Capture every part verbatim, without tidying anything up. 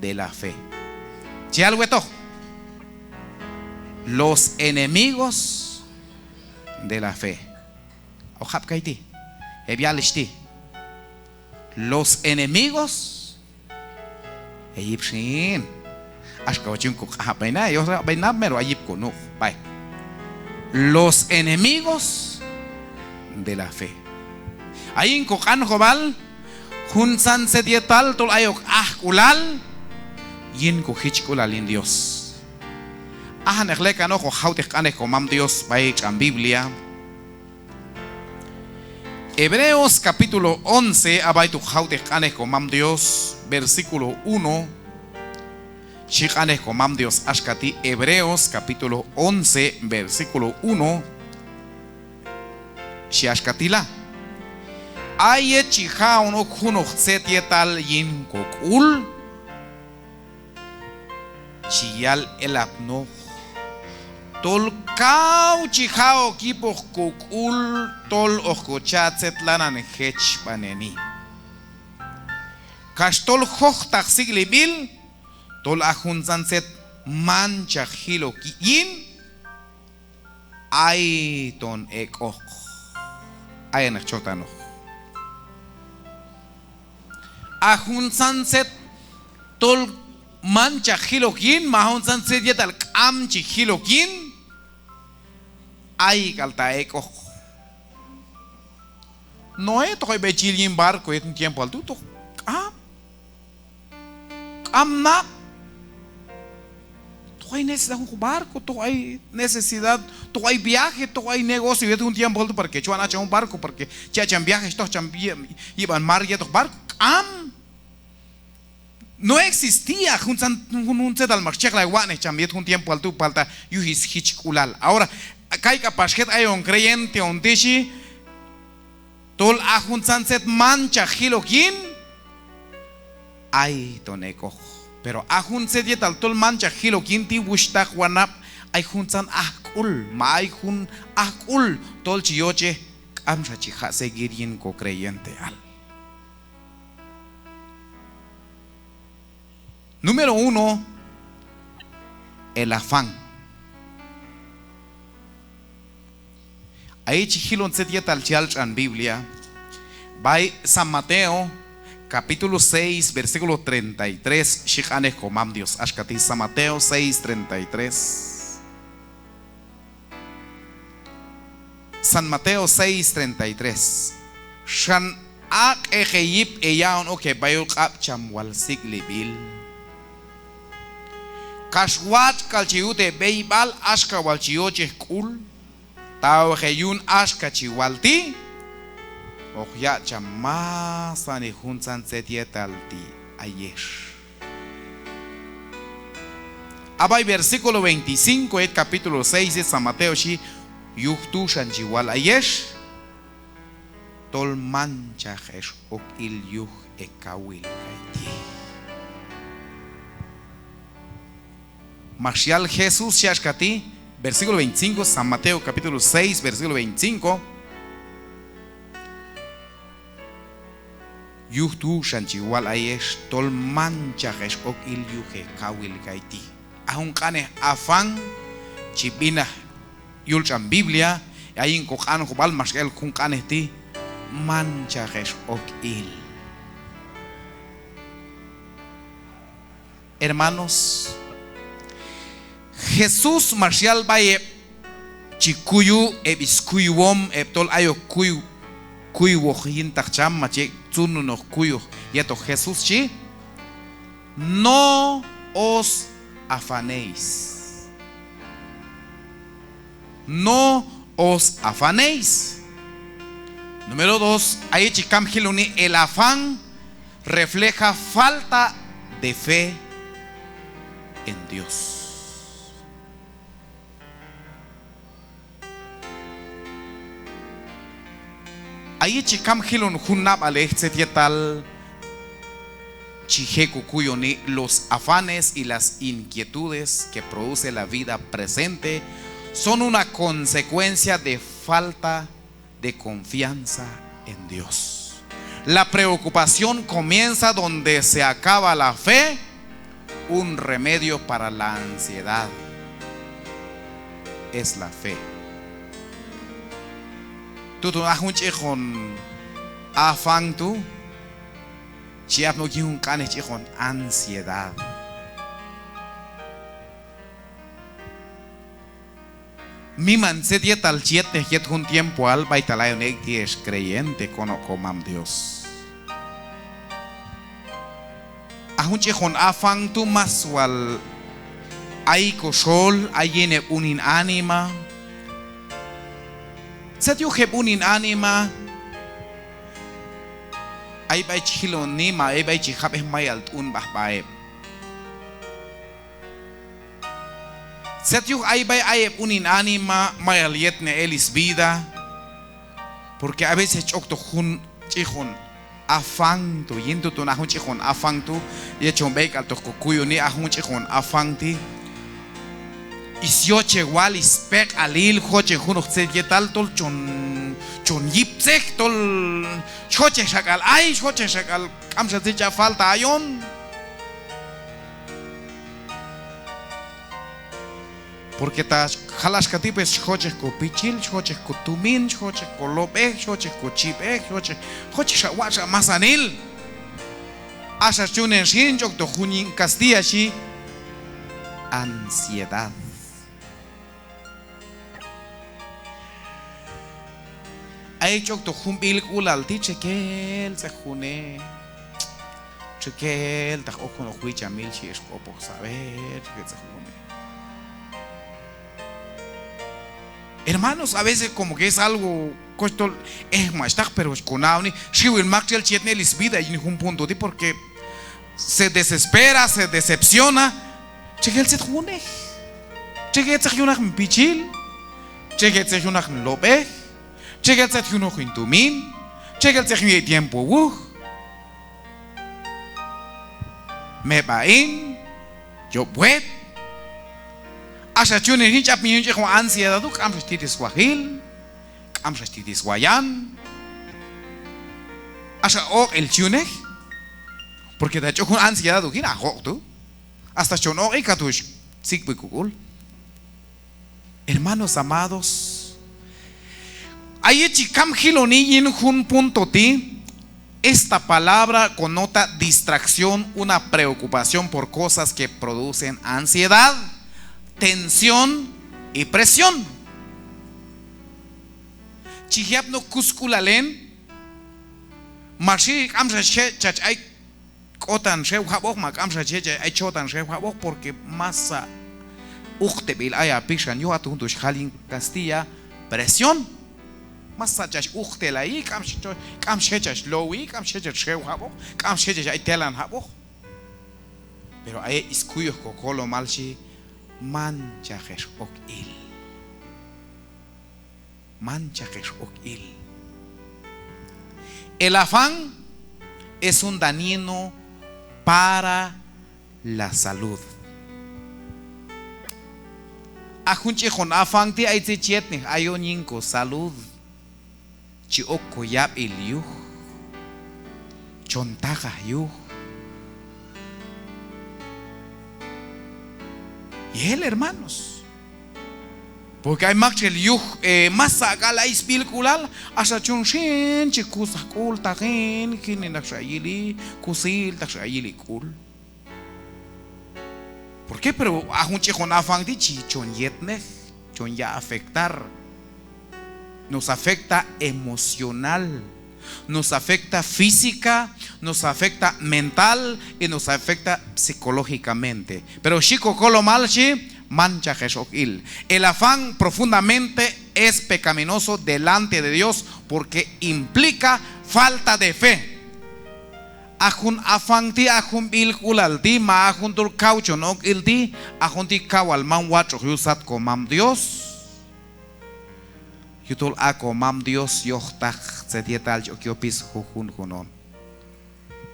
de la fe. Chi yal wetoq: los enemigos de la fe. Hoq jab' kayti', heb' yalixh ti'. Los enemigos, heyip xin. Axka watx' yun koq'anjab' b'ay na, yoj b'ay na mero ay yip konuq' b'ay: los enemigos de la fe. Ayin koq'anjob'al juntzan tzet yetal tol ayok ajk'ulal yin kojichk'ulal yin Dios. Ajaneq lekanoq hoq jawtej q'anej komam Dios b'ay tx'an Biblia. Hebreos capítulo once, a b'ay tu' hoq jawtej q'anej komam Dios, versículo uno. Xhi q'anej komam Dios axka ti', Hebreos capítulo once, versículo uno. Xhi axka ti' la: A yet chi ja'on ok junoq tzet yetal yin kok'ul, chi yal elapnoq tol kaw chi ja' ok yipoq kok'ul tol hoq kocha' tzet lanan jechb'aneni. Kax tol jojtaq sik'lib'il tol a juntzan tzet manchaq jil ok yin, ay ton ek'oq. Ayeneq chotanoq. A juntzan tzet tol manchaq jil ok yin, ma juntzan tzet yetal k'am chi jil ok yin, ay k'al ta' ek'oq. Noé, toq ay b'ay chi yil yin barco yet jun tiempoal tu', toq k'am k'am nab'. Toq ay necesidad jun barco, toq ay necesidad, toq ay viaje, toq ay negocio yet jun tiempoal tu', para que chwan a cham jun barco, para que chi a' cham viaje, chi toj cham yib'an mar yetoq barco. K'am. No existía juntzan, jun, jun tzetal max cheqlay watx'nej cham yet jun tiempoal tu', palta yuj sjichk'ulal. Ahora, kay k'apax jet ayon creyente on ti' xhi, tol a juntzan tzet manchaq jil ok yin, ay ton ek'oq. Pero a jun tzet yetal tol manchaq jil ok yin ti', wuxhtaq, wanab', ay juntzan ajk'ul, ma ay jun ajk'ul tol chi yochej k'amxa chi ja' seguir yin kocreyenteal. Número uno, el afán. Ay chi jilon tzet yetal chi yal tx'an Biblia b'ay San Mateo, capítulo seis, versículo treinta y tres, xhi q'anej komam Dios axka ti', San Mateo seis, treinta y tres. San Mateo seis, treinta y tres. Xan aq'ek heyip heya'on ok heb'a yul q'ab' cham wal sik'lib'il. Kax watx' k'al che yut heb'eyb'al axka wal chi yochej k'ul. Taw heyun axka chi wal ti', hoq yaq' cham masanil juntzan tzet yetal ti' ayex. A b'ay versículo veinticinco yet capítulo seis yet San Mateo xhi: Yuj tu' xan chi wal ayex, tol manchaq ex ok il yuj hekawil kayti'. Max yal Jesús xhi axka ti', versículo veinticinco, San Mateo capítulo seis, versículo veinticinco. Yuj tu' xan chi wal ayex, tol manchaq ex ok il yuj hekawil kayti'. A jun q'anej afán chi b'inaj yul tx'an Biblia, ayin koq'anjob'al max el jun q'anej ti': manchaq ex ok il. Hermanos, Jesús max yal b'ay heb' chi kuyu, heb' skuywom, heb' tol ayok kuy, kuywoq yintaq cham, ma chi ek' tzununoq kuyoj yetoq Jesús, xhi: No os afanéis. No os afanéis. Número dos, ayex chi kam jiloni, el afán refleja falta de fe en Dios. Ayex chi kam jilon jun nab'alej tzet yetal chi je' kokuyoni, los afanes y las inquietudes que produce la vida presente son una consecuencia de falta de confianza en Dios. La preocupación comienza donde se acaba la fe Un remedio para la ansiedad es la fe. Tuton a jun ch'iqon afán tu', chi apni ok yin jun q'anej ch'iqon ansiedad. Miman tzet yetal chi yetnej yet jun tiempoal b'aytal ayon ek' ti' ex creyente konob' komam Dios. A jun ch'iqon afán tu' mas wal ay koxol, ay yin heb' unin anima. Tzet yuj heb' unin anima, ay b'ay chi jiloni ma ay b'ay chi jab'ej mayal t'unb'aj sb'a heb'. Tzet yuj ay b'ay ay heb' unin anima mayal yetnej el svida, porque a veces chi oktoq jun ch'iqon afán tu', yin tuton a jun ch'iqon afán tu', yet chon b'ey k'altoq kokuyoni a jun ch'iqon afán ti', syoche wal speq'alil jochej junoq tzet yetal tol chon, chon yiptzej tol jochej xak'al ay, jochej xak'al k'amxa tzet ch'ab' falta ayon. Porque ta jal axka ti' pues chi jochej kopichil, chi jochej kotumin, chi jochej kolob'ej, chi jochej kochib'ej, chi jochej, chi jochej xa watx' xa masanil. Axa chi yunen xin chi oktoq jun yin castilla xhi ansiedad. Ay chi oktoq jun b'ilk'ulal ti' txekel tzet junej. Txekel taq ok junoq wichamil xhi ex q'opoj saber, txekel tzet junej. Hermanos, a veces como que es algo koch tol ej mach taq, pero kona'oni xiwil maktxel chi yetnej el svida yin jun punto ti', porque se desespera, se decepciona. Txekel tzet junej. Txekel tzet yunej hin pichil. Txekel tzet yunej hin lob'ej. Txekel tzet yunej hin tumin. Txekel tzet yun ye' tiempo wuj. Meb'a' hin, yob' wet. Axa chi yunen xin ch'ab' mi yun ch'iqon ansiedad tu', k'amxa chi tit swajil, k'amxa chi tit swayan. Axa oq'il chi yunej. Porque ta chi ok jun ansiedad tu' jin, a joq' tu'. Hasta chon oq'i, kax tu' xsikb'i kok'ul. Hermanos amados, a yet chi kam jiloni yin jun punto ti', esta palabra connota distracción, una preocupación por cosas que producen ansiedad, tensión y presión. Chi yapni ok kusk'ulal en, ma xhi k'amxa chi je' chach ay k'otan xew jab'oq, ma k'amxa chi je' chach ay chotan xew jab'oq, porque masa uqteb'il ay a pixan yuj, aton jun tu' xjal yin castilla presión. Masa chach uqtelayi, k'am xhi cho-, k'am xhi je' chach lowi, k'am xhi je' chach xew jab'oq, k'am xhi je' chach ay telan jab'oq. Pero a yet skuyoj kokolomal xhi, manchaq ex ok il. Manchaq ex ok il. El afán es un dañino para la salud. A jun ch'iqon afán ti' ay tzet chi yetnej ayon yin kosalud. Chi ok koyab'il yuj, chon taqaj yuj. Yel, hermanos. Porque ay maktxel yuj, eh, masa k'al ay sb'ilk'ulal, axa chon xin chi kusaj k'ul taqin, jininaq xa yili, kusiltaq xa yili k'ul. ¿Por qué? Pero a jun ch'iqon afán ti' chi chon yetnej, chon ya' afectar. Nos afecta emocional, nos afecta física, nos afecta mental y nos afecta psicológicamente. Pero xhi kokolomal xhi, manchaq ex ok il. El afán profundamente es pecaminoso delante de Dios porque implica falta de fe. A jun afán ti', a jun b'ilk'ulal ti', ma a jun tol kaw chon ok il ti', a jun ti' kawal man watx'oq yuj sat komam Dios. Yujtol a komam Dios yojtaq tzet yetal chi ok yopis jujun junon.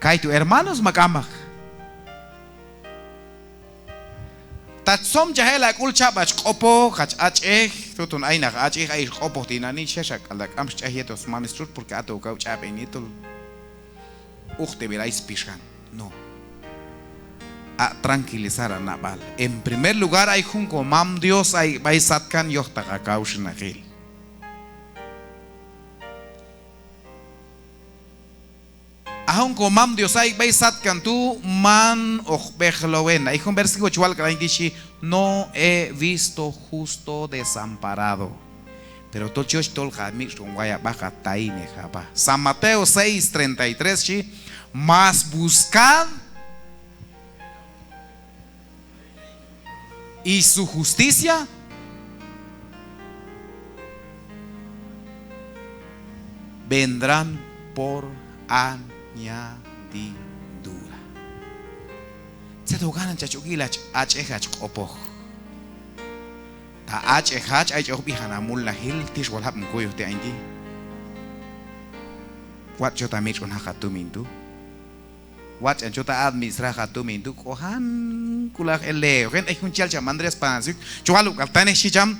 Kaytu' hermanos, ma k'amaq. Ta chi somchaj el a k'ul chab' hach q'opoj, hach ach'ej, tuton ay naq ach'ej, ay ix q'opoj tinani', xhexak'alta' k'am xch'aj yetoq smam stxutx, porque ato kaw ch'ab'en yet tol uqteb'il ay spixan. No. a' tranquilizar a nab'al. En primer lugar, ay jun komam Dios ayek' b'ay satkan yojtaq a kawxinaqil. A jun komam Dios ayek' b'ay satkan tu' man hoq b'eqlowen. Ay jun versículo chi wal k'al ayin ti' xhi: "No he visto justo desamparado." Pero tol chi yoch tol hoq a mitx'on way a b'a, hoq a taynej a b'a. San Mateo seis treinta y tres xhi: "Mas buscad y su justicia vendrán por añadidura." Tzet hoq ganan chach ok il hach ach'ej, hach q'opoj. Ta ach'ej hach, ay ch'oq b'ijan a mulnajil, tix wal jab' hin kuyoj ti' ayin ti'. Watx' chot a mitx'on jaq a tumin tu'. Watx' ch'an chot a administrar jaq a tumin tu', k'ojank'ulal el ley. Ojen, ay jun chi yal cham Andrés Panasiuk, chi wal ok k'al tanej xhi cham: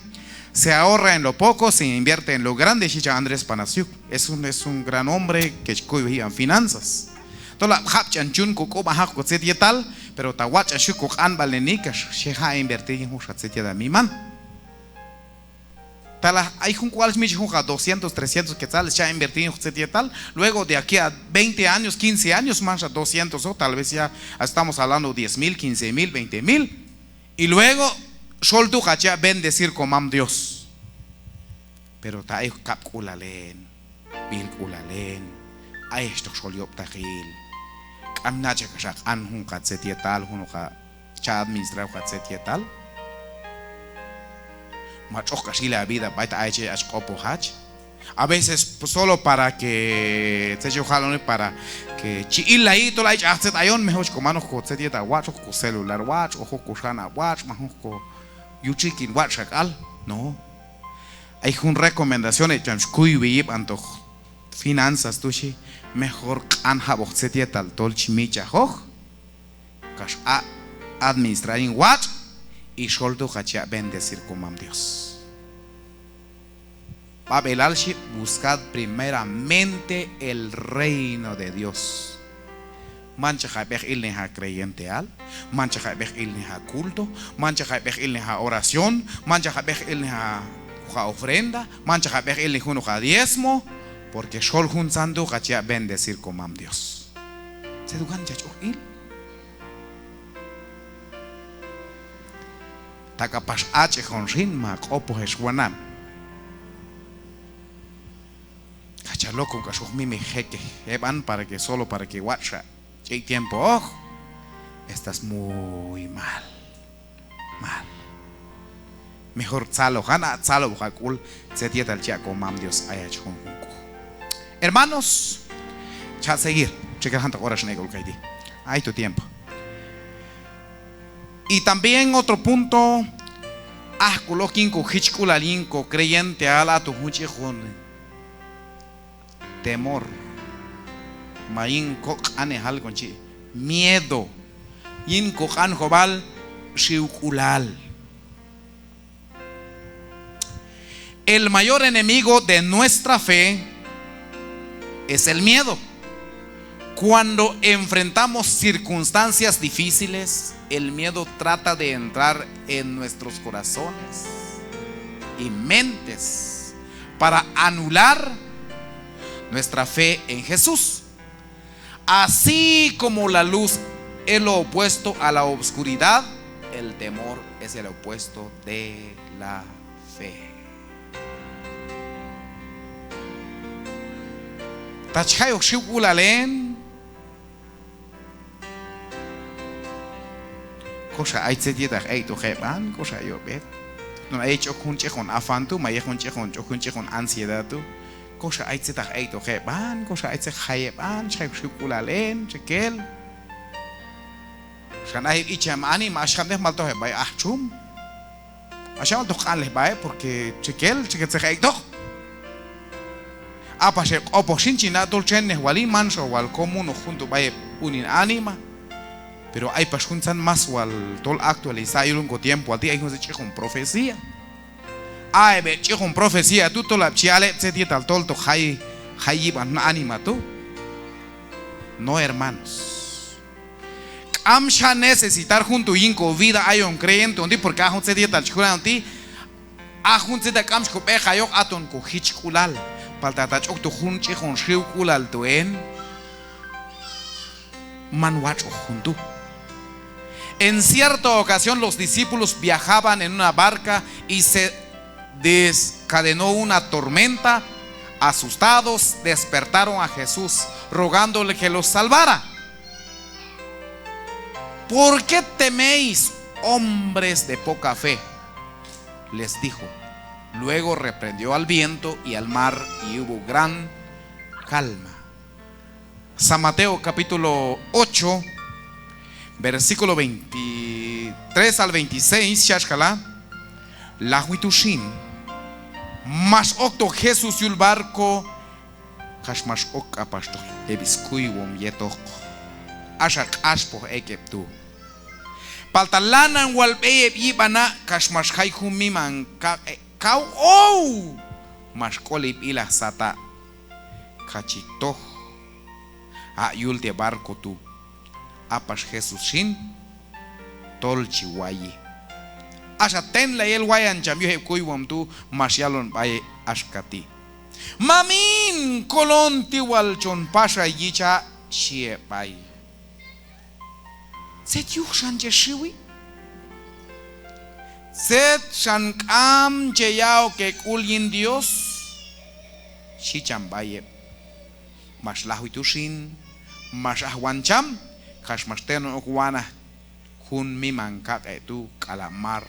"Se ahorra en lo poco, se invierte en lo grande", xhi cham Andrés Panasiuk. Es un, es un gran hombre que chi kuyoj yib'an finanzas. Tol a jab' ch'an chun kok'ub'an jaq kotzet yetal, pero ta watx' ch'an xhi koq'anb'alneni kax chi ja' invertir yin junxa tzet yetal miman. Talaj ay jun k'ual chi mitx'chaj junxa doscientos, trescientos quetzales cha' invertir yin jun tzet yetal, luego de aquí a veinte años, quince años, manxa doscientos, o tal vez ya estamos hablando diez mil, quince mil, veinte mil, y luego xol tu' hoq hach yaq' bendecir komam Dios. Pero ta ay kab'k'ulal en, b'ilk'ulalen, ay hach toq xol yob'taqil. K'am nachaj kax a q'an jun qa tzet yetal, junoq a cha administrar qa tzet yetal. Ma tx'oq kax yili a vida b'ay ta ay chi hach q'opoj hach. A veces, pues, solo para que, tzet chi jaloni, para que chi illayi tol ay ch'aj tzet ayon, mejor chi komanoq ko tzet yetal watx', hoq ko celular watx', o hoq ko xanab' watx', ma hoq ko yuchikin watx' xak'al. No. Ay jun recomendación heb' cham chi kuywi yib'antoq finanzas tu' xhi: mejor q'an jab'oq tzet yetal tol chi mitx'chajoj, kax a' administrar yin watx', y xol tu' hoq hach yaq' bendecir komam Dios. B'ab'elal xhi: "Buscad primeramente el reino de Dios". Manchaq a b'eq ilnej a creyenteal, manchaq a b'eq ilnej a culto, manchaq a b'eq ilnej a oración, manchaq a b'eq ilnej a, a ofrenda, manchaq a b'eq ilnej junoq a diezmo, porque xol juntzan tu' hoq hach yaq' bendecir komam Dios. Tzet tu' kan chach oj il. Ta k'apax ach'ej on xin ma q'opoj ex wanab', kax cha lokon k'ax juj mimi jekej eb'an para que solo para que watx' xa ch'ek' tiempo oj, estás muy mal. Mal. Mejor tzalojan, a tzalojb'oq a k'ul tzet yetal chi yaq' komam Dios ayach junjun k'u. Hermanos, cha seguir, txekel jantaq hora xin ek'ul kayti'. Ay to tiempo. Y también otro punto, ajk'ul ok yin ko jichk'ulal yin ko creyenteal, a to jun ch'ijon temor, ma yin ko q'anejal kon chi, miedo, yin ko q'anjob'al xiwk'ulal. El mayor enemigo de nuestra fe es el miedo. Cuando enfrentamos circunstancias difíciles, el miedo trata de entrar en nuestros corazones y mentes para anular nuestra fe en Jesús. Así como la luz es lo opuesto a la oscuridad, el temor es el opuesto de la fe. Ta chi jay ok xiwk'ulal en, koxa ay tzet yet aj ek'toq eb'an, koxa yob' et. Ton ay ch'ok jun ch'ijon afán tu', ma yet jun ch'ijon, ch'ok jun ch'ijon ansiedad tu', koxa ay tzet aj ek'toq eb'an, koxa ay tzet jay eb'an, chi jay ok xiwk'ulal en, txekel. Xan ay heb' icham anima, ax jantej mal toj heb' b'ay ajtxum. Axa wal toj q'anlej b'a heb', porque txekel, txekel tzet ek'toq. A pax heb' q'opoj xin chi na' tol txennej wali, manxa wal komunoq jun tu' b'ay heb' unin anima. Pero ay pax juntzan más wal tol actualizar yul jun ko tiempoal ti', ay jun tzet ch'ijon profecía. A heb' heb' ch'ijon profecía tu' tol ab' chi yal heb' tzet yetal tol toq jay, jay yib'an jun anima tu'. No, hermanos. K'am xa necesitar jun tu' yin ko vida ayon creyente on ti', porque a jun tzet yetal chi jun ayon ti', a jun tzet a k'am chi ko b'eqayoq aton ko jichk'ulal. Palta ta chi oktoq jun ch'ijon xiwk'ulal tu' en, man watx'oq jun tu'. En cierta ocasión, los discípulos viajaban en una barca y se desencadenó una tormenta. Asustados, despertaron a Jesús, rogándole que los salvara. "¿Por qué teméis, hombres de poca fe?", les dijo. Luego reprendió al viento y al mar, y hubo gran calma. San Mateo capítulo ocho, versículo veintitrés al veintiséis, xhi axka la': Lajwi tu' xin, max oktoq Jesús yul barco, kax max ok k'apaxtoq heb' skuywom yetoq. Axa q'axpoj ek' heb' tu'. Palta lanan wal b'ey heb' yib'an na', kax max jay jun miman kaq'e' kaw ow, max k'olib'ilaj sat a', kax chi toj a' yul te' barco tu'. A pax Jesús xin tol chi wayi. Axa tenlay el wayan cham yuj heb' kuywom tu', max yalon b'ay axka ti': Mamin, kolon ti' wal chon paxay yich a', xhi heb' b'ay. ¿Tzet yuj xan che xiwi? ¿Tzet xan k'am che ya' ok he k'ul yin Dios? xhi cham b'ay heb'. Max lajwi tu' xin, max ajwan cham, kax max tenon ok wanaj jun miman kaq'e' tu' k'al a' mar.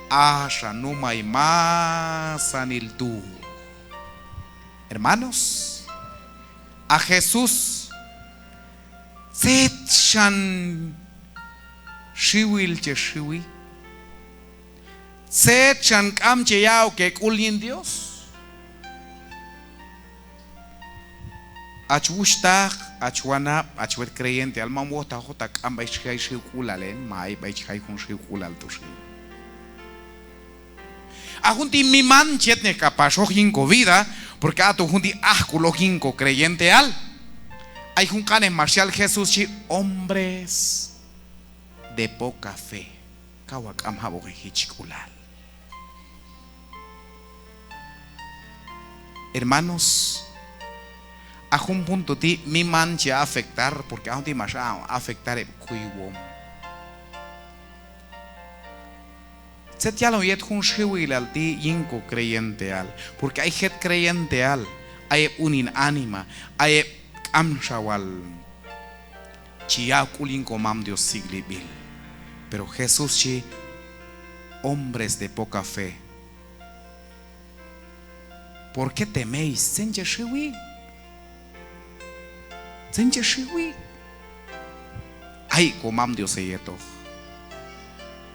Axa numay masanil tu'. Hermanos, a Jesús, ¿tzet xan xiwil che xiwi? ¿Tzet xan k'am che ya' ok he k'ul yin Dios? Hach wuxhtaq, hach wanab', hach wet creyenteal, man wojtaqoq ta k'am b'ay chi jay xiwk'ulal en, ma ay b'ay chi jay jun xiwk'ulal tu' xin. A jun ti' miman chi yetnej k'apaxoq yin ko vida, porque aton jun ti' ajk'ul ok yin ko creyenteal. Ay jun q'anej max yal Jesús, xhi: Hombres de poca fe. Kaw a k'am jab'oq he jichk'ulal. Hermanos, a jun punto ti' miman chi afectar, porque a jun ti' max aq'on afectar heb' kuywom. ¿Tzet yalon yet jun xiwilal ti' yin ko creyenteal? Porque ay jet creyenteal, ay heb' unin anima, ay heb' k'amxa wal chi ya' ok k'ul yin ko Mam Dios sik'lib'il. Pero Jesús xhi: Hombres de poca fe, ¿por qué teméis? ¿Tzen che xiwi? ¿Tzen che xiwi? Ay ko Mam Dios heyetoq.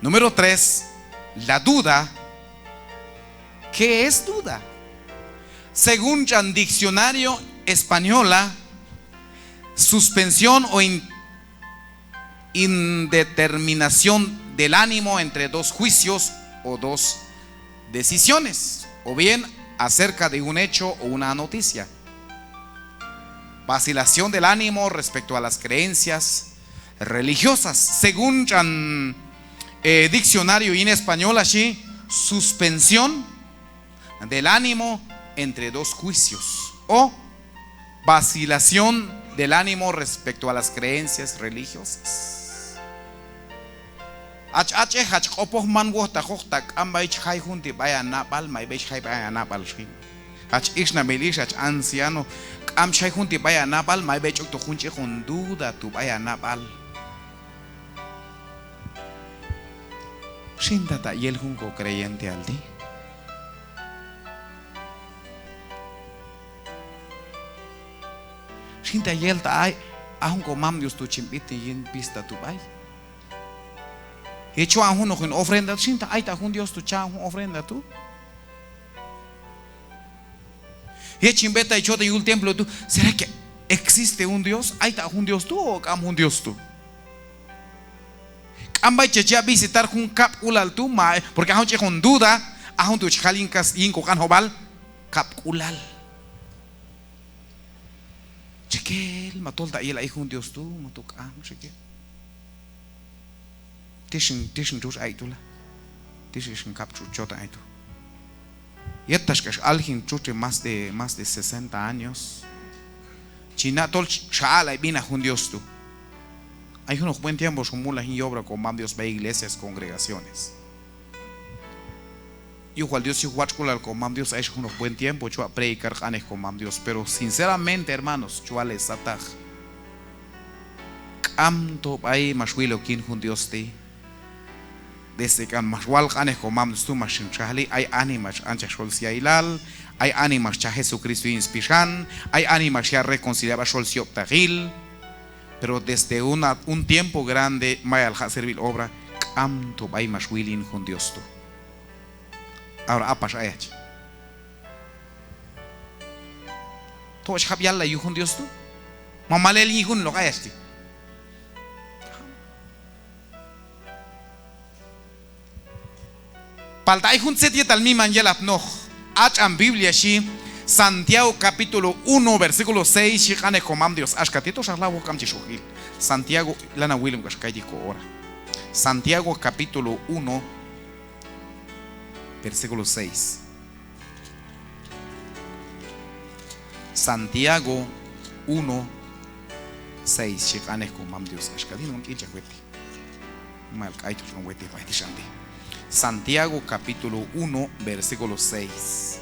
Número tres, la duda. ¿Qué es duda? Según tx'an Diccionario Española, suspensión o in- indeterminación del ánimo entre dos juicios o dos decisiones, o bien acerca de un hecho o una noticia. Vacilación del ánimo respecto a las creencias religiosas. Según tx'an, eh, diccionario yin español, xhi: suspensión del ánimo entre dos juicios o vacilación del ánimo respecto a las creencias religiosas. Hach ach'ej, hach q'opoj, man wojtaqoq ta k'am b'ay chi jay jun ti' b'ay ha nab'al, ma ay b'ay chi jay b'ay ha nab'al xin. Hach ixnamil ix, hach anciano, k'am chi jay jun ti' b'ay ha nab'al, ma ay b'ay chi oktoq jun ch'ijon duda tu' b'ay ha nab'al. Xin ta ta' yel jun ko creyenteal ti'. Xin ta yel ta' ay, a jun ko Mam Dios tu' chin b'itni yin vista tu' b'ay. Yet chwa'on junoq hin ofrenda tu', xin ta ay ta' jun Dios tu' cha'on jun ofrenda tu'. Yet chin b'et ta' chot yul templo tu', ¿será que existe un Dios? ¿Ay ta' jun Dios tu' o k'am jun Dios tu'? K'am b'ay chach yaq' visitar jun kab'k'ulal tu', ma, porque a jun ch'ijon duda, a jun tu' chi jal yin kas-, yin ko q'anjob'al kab'k'ulal. Txekel, ma tol ta' yel ay jun Dios tu', ma to k'am, txekel. Tix hin, tix hin txutx ayek' tu' la. Tix hin kab' txutx chotan ayek' tu'. Yet tax k'ax alji hin txutx de más de, más de sesenta años, chi na' tol xa aq'lay b'inaj jun Dios tu'. Ay junoq buen tiempo xjun mulnaj yin yobra komam Dios b'ay iglesias, congregaciones. Yuj wal Dios yuj watx'k'ulal komam Dios, ay xa junoq buen tiempo chwaq' predicar q'anej komam Dios. Pero sinceramente, hermanos, chwal hesataq, k'amto b'ay max wil ok yin jun Dios ti'. Desde k'al max wal q'anej komam Dios tu' max hin txajli, ay anima chi q'anchaj xol syailal, ay anima chi scha Jesucristo yin spixan, ay anima chi yaq' reconciliar b'ay xol syob'taqil. Pero desde una, un tiempo grande mayal jaq' servir obra, k'amto b'ay max wil yin jun Dios tu'. Ahora ha pax ayach. Tol chi jab' yallay yuj jun Dios tu'. Ma mal el yin juneloq ayach ti'. Palta ay jun tzet yetal miman yelapnoq. A tx'an Biblia xhi, Santiago capítulo uno, versículo seis, xhi q'anej komam Dios axka ti', toxa lajwoq k'am chi xojil. Santiago, lanan wilon k'ax kayti' ko ora. Santiago capítulo uno, versículo seis. Santiago uno, seis, xhi q'anej komam Dios axka ti', no, k'inchaj wet ti'. Mal k'aytoq chon wetej b'ay ti' xan ti'. Santiago capítulo uno, versículo seis.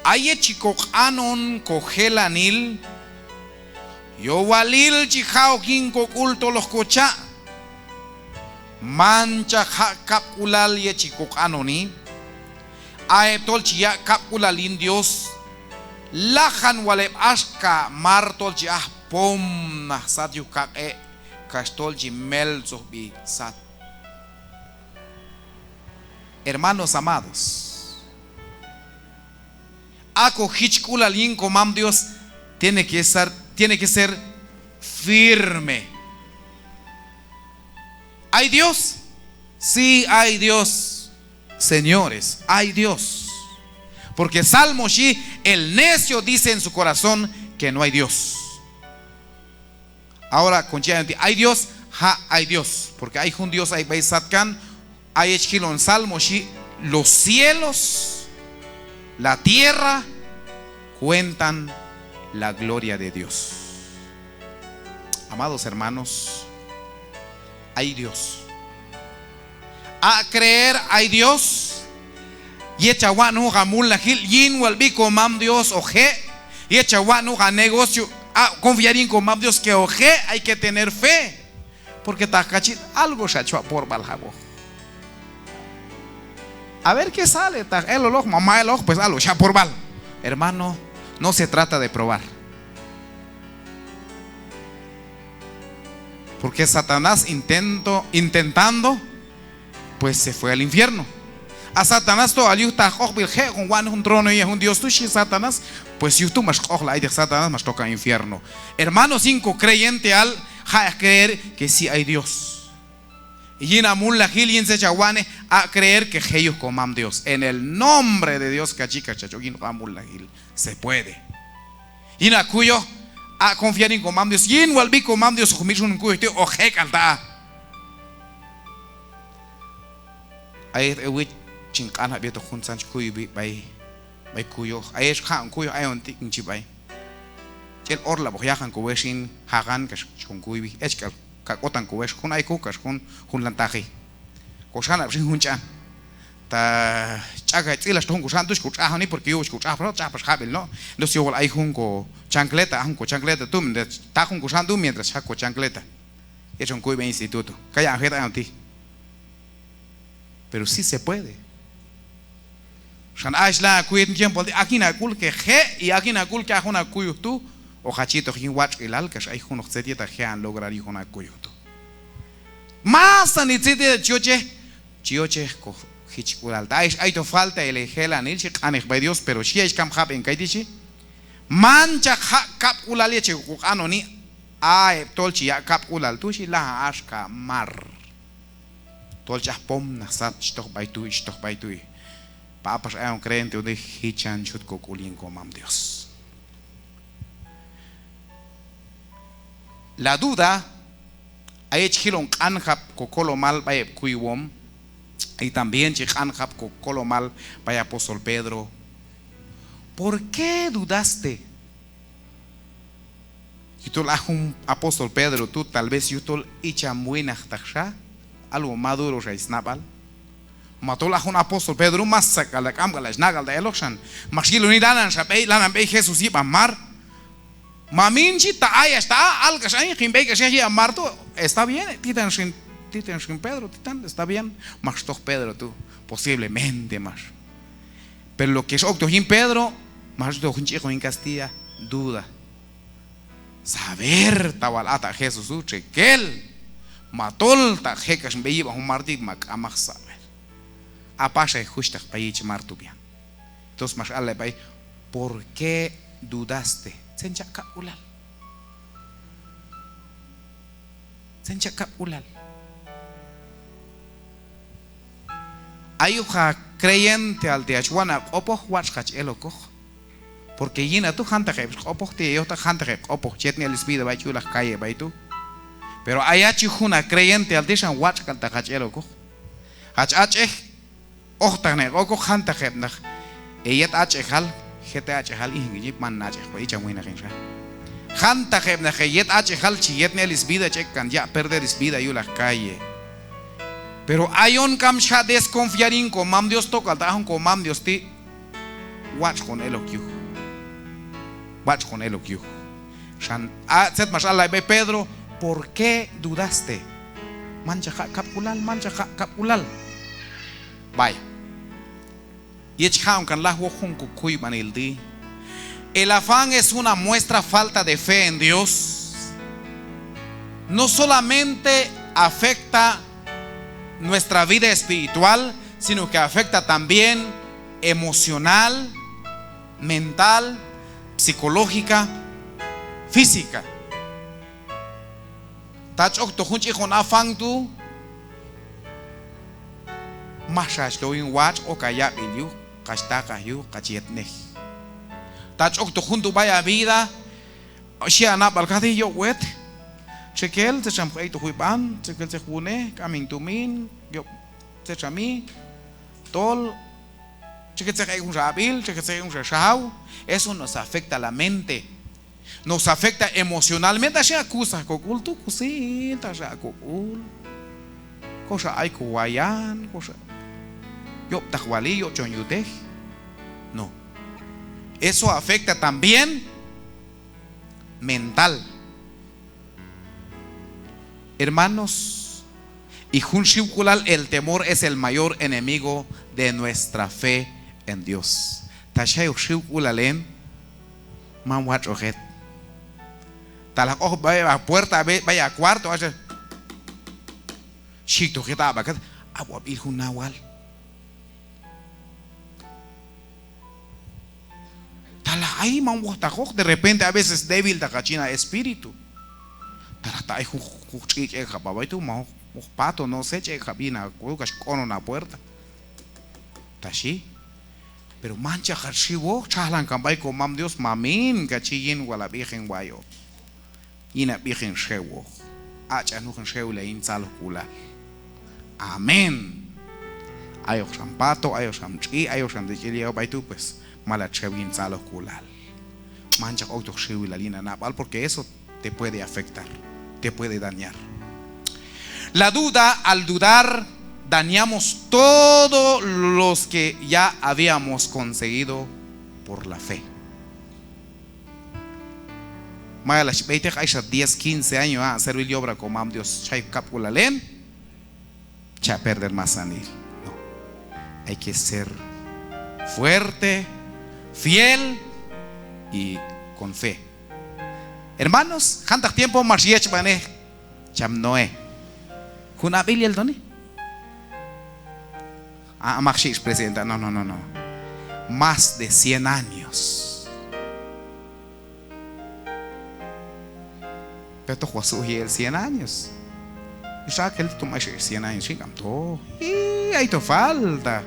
A yet chi koq'anon kojelanil, yowalil chi ja' ok yin kok'ul tol hoq kocha'. Manchaq jaq' kab'k'ulal yet chi koq'anoni. A heb' tol chi yaq' kab'k'ulal yin Dios, lajan wal heb' axka mar tol chi aj pomnaj sat yuj kaq'e', kax tol chi meltzojb'i sat. Hermanos amados, a kojichk'ulal yin komam Dios tiene que ser, tiene que ser firme. ¿Hay Dios? Sí, hay Dios. Señores, hay Dios. Porque Salmo xhi, el necio dice en su corazón que no hay Dios. Ahora, kon chi ayon ti', ¿hay Dios? Ja', hay Dios. Porque ay jun Dios ay b'ay satkan. A yet chi jilon Salmo xhi, los cielos, la tierra cuentan la gloria de Dios. Amados hermanos, hay Dios. A creer hay Dios. Yet cha watx'nej junoq a mulnajil yin wal b'i komam Dios hoq je'. Yet cha watx'nej junoq a negocio, a confiar yin komam Dios que hoq je', hay que tener fe. Porque ta kach chi algo xa chwaq' porb'al jab'oq. A ver qué sale, ta eloq ma ma eloq, pues algo xa porb'al. Hermano, no se trata de probar. Porque Satanás intento, intentando, pues se fue al infierno. A Satanás to al yuj ta q'oqb'il je' kon watx'nej jun trono yet jun Dios tu', xhi Satanás, pues yuj tu' max q'oqlay ayteq Satanás, max toj kan infierno. Hermanos, yin ko creyenteal, ja'eq creer que sí hay Dios. Yin a mulnajil, yin tzet cha watx'nej, a creer que je' yuj komam Dios. En el nombre de Dios, kach chi, kax chach ok yin a mulnajil. Se puede. Yin a kuyoj, a confiar yin komam Dios. Yin wal b'i komam Dios hoq mitx'nej jun kuyoj ti', hoq je' k'al ta a. A yet e wich chin q'anjab' yetoq juntzan chi kuyb'i b'ay, b'ay kuyoj. A yet chi jaq'on kuyoj ayon ti' kin chi b'ay. Ch'el orlab'oq yaqan kowex yin jaqan kax chon kuyb'i. Ech k'al ka k'otan kowex, jun aykuj kax jun, junlan taji. Koxanab' xin jun ch'an. Ta ch'akay tz'ilaxtoq jun koxan tu' chi kotx'ajoni, porque yuj chi kotx'aj pax, tx'aj pax jab'il, ¿no? Entonces yowal ay jun ko chancleta, a jun ko chancleta tu', mientras ta jun koxan tu', mientras chi jaq' ko chancleta. Yet chon kuyb'i instituto. Kay a jet ayon ti'. Pero sí se puede. Xan a ech la kuy yet tiempo ti', a kin a k'ul que je', y a kin a k'ul que a jun a kuyoj tu' hoq hach yitoq yin watx'ilal, kax ay junoq tzet yetal je' an lograr yuj jun a kuyoj tu'. Masanil tzet yetal chi yochej, chi yochej ko jichk'ulal. Ta a ech ayto falta el jelanil, xhi q'anej b'ay Dios, pero xhi ech kam jab'en kayti' xhi. Manchaq jaq' kab'k'ulal yet chi koq'anoni, a heb' tol chi yaq' kab'k'ulal tu' xhi, lajan axka mar. Tol chi aj pomnaj sat, chi toj b'ay tu', chi toj b'ay tu'. B'ay a pax ayon creyente, jichan chi jut kok'ul yin komam Dios. La duda A yet chi jilon q'anjab' kokolomal b'ay heb' kuywom, y también chi q'anjab' kokolomal b'ay apóstol Pedro. ¿Por qué dudaste? Yujtol a jun apóstol Pedro tu', tal vez yujtol icham winaqtaqxa, algo maduro xa snab'al. Ma tol a jun apóstol Pedro, masanil k'al ta' k'am k'al ta' xnak'al ta' eloq xan. Max yiloni lanan xa b'ey, lanan b'ey Jesús yib'an mar. Mamin chi, ta ayach ta', alk'ax ayin, kin b'ey k'ax yib'an mar tu', está bien, titan xin, titan xin Pedro, titan, está bien. Max toj Pedro tu', posiblemente max. Pero lo que x'oktoq yin Pedro, max toj jun ch'ikon yin castilla, duda. Saber ta wal a ta' Jesús tu' txekel, ma tol ta' je' k'ax b'ey yib'an jun mar ti' ma k'amaq saber. A paxay juxhtaq b'ay yich mar tu' b'ian. Entonces max allay b'ay: ¿Por qué dudaste? Tzen cha' kab'k'ulal. Tzen cha' kab'k'ulal. A yuj ha creyenteal ti' hach wan ha q'opoj, watx' hach el okoq. Porque yin ha tu' jantaq heb' q'opoj ti', heyojtaq jantaq heb' q'opoj chi yetnen el svida b'ay yulaq calle b'ay tu'. Pero a yach yuj jun ha creyenteal ti' xan watx' k'al ta' hach el okoq. Hach ach'ej, ojtaqnen okoq, jantaq heb' naq heyet ach'ejal, jet hech'ejal, ijan kin chi, man nach'ej b'ay, icham winaq hin xa. Jantaq heb' naq heyet ach'ejal chi yetnen el svida, ch'ek' kan yaq' perder svida yulaq calle. Pero ayon k'am chi jaq' desconfiar yin komam Dios, tok'al ta' a jun komam Dios ti' watx' hon el ok yuj. Watx' hon el ok yuj. Xan a tzet max allay b'ay Pedro: ¿Por qué dudaste? Manchaq haq' kab'k'ulal, manchaq haq' kab'k'ulal. Vaya. Yet chi ja'on kan lajwoq jun kokuyb'anil ti'. El afán es una muestra falta de fe en Dios. No solamente afecta nuestra vida espiritual, sino que afecta también emocional, mental, psicológica, física. Ta ch'oktoq jun ch'ikon afán tu', max hach low yin watx', ok ha yab'il yuj, hach taq'aj yuj, hach yetnej. Ta ch'oktoq jun tu' b'ay ha vida, xhi ha nab'al kati': yob' wet, txekel tzet xam hoq ek'toq wib'an, txekel tzet hoq wunej, k'am hin tumin, yob' tzet xami, tol, txekel tzet hoq ek' junxa ab'il, txekel tzet hoq ek' junxa xajaw. Eso nos afecta la mente. Nos afecta emocionalmente. Axa kusaj kok'ul tu', kusiltaq xa kok'ul. Koxa ay kowayan, koxa yob'taq wali, yob' chon yutej. No. Eso afecta también mental. Hermanos, y jun xiwk'ulal, el temor es el mayor enemigo de nuestra fe en Dios. Ta xayoq xiwk'ulal en, man watx'oq het. Talaj hoq b'ay ha puerta, b'ay ha cuarto, axa xiktoq het ha b'a kat, ha wab'il jun nawal. Talaj ay, man wojtaqoq, de repente a veces débiltaq hach yin ha espíritu. Talaj ta ay juj, juj tx'i' ch'ek' jab' ha b'ay tu', ma juj, juj pato, no sé, ch'ek' jab' yin ha, kax k'onon ha puerta. Ta xhi. Pero manchaq hach xiwoq, txajlan kan b'ay komam Dios, mamin, kax chi yin wal ha b'ijen wayoq. Yin ha b'ijen xewoq. Ach'an juj hin xewilal yin tzalojk'ulal. Amén. Ayoq xam pato, ayoq xam tx'i', ayoq xam tz'ich'il ya'ok b'ay tu', pues, mal hach xew yin tzalojk'ulal. Manchaq oktoq xiwilal yin ha nab'al, porque eso te puede afectar, te puede dañar. La duda, al dudar, dañamos todo lo que ya habíamos conseguido por la fe. Mayal hach b'eyteq, ay xa diez, quince año ha' servil yobra komam Dios, xay kab'k'ulal en, cha' perder masanil. No. Hay que ser fuerte, fiel y con fe. Hermanos, jantaq tiempo max yechb'anej cham Noé. Jun ab'il yel toni. Ah, mak xhi presidenta, no, no, no, no. Más de cien años. Pero toj wasuj yel cien años. Xakel tum ay cien años, xin k'am toj. Y ay to falta.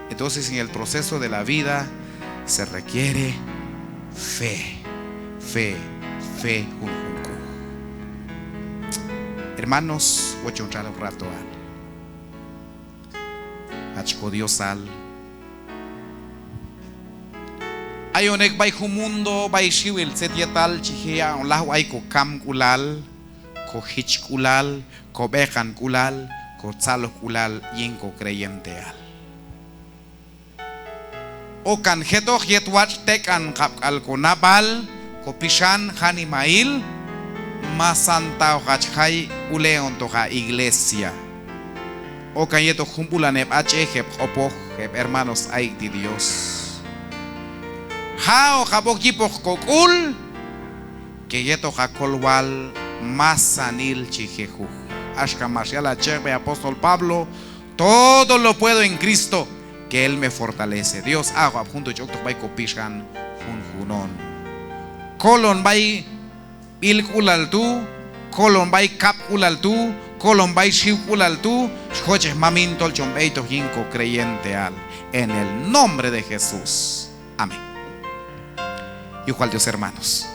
Entonces, en el proceso de la vida se requiere fe. Fe, fe, jun, jun k'u. hermanos, wochon txajloq ratoal. Hach ko Diosal. Ayon ek' b'ay jun mundo, b'ay xiwil tzet yetal chi je' yaq'on lajwi ay ko kamk'ulal, ko jichk'ulal, ko b'eqank'ulal, ko tzalojk'ulal yin ko creyenteal. Okan jetoq yet watx' tek'an kab' k'al ko nab'al, ko pixan, janimail, masanta hoq hach jay uleontoq ha iglesia. Okan yetoq jun b'ulan heb' ach'ej, heb' q'opoj, heb' hermanos ayek' ti' Dios. Ha' hoq hab' ok yipoq ko k'ul, que yetoq ha kolwal masanil chi je' juj. Axka max yal ha chejb'ej apóstol Pablo: Todo lo puedo en Cristo, que Él me fortalece. Dios, ha' hoq hab' jun tu' chi oktoq b'ay ko pixan junjun on. Kolon b'ay b'ilk'ulal tu', kolon b'ay kab'k'ulal tu', kolon b'ay xiwk'ulal tu', chi jochej mamin tol chon b'eytoq yin ko creyenteal. En el nombre de Jesús. Amén. Yuj wal Dios, hermanos.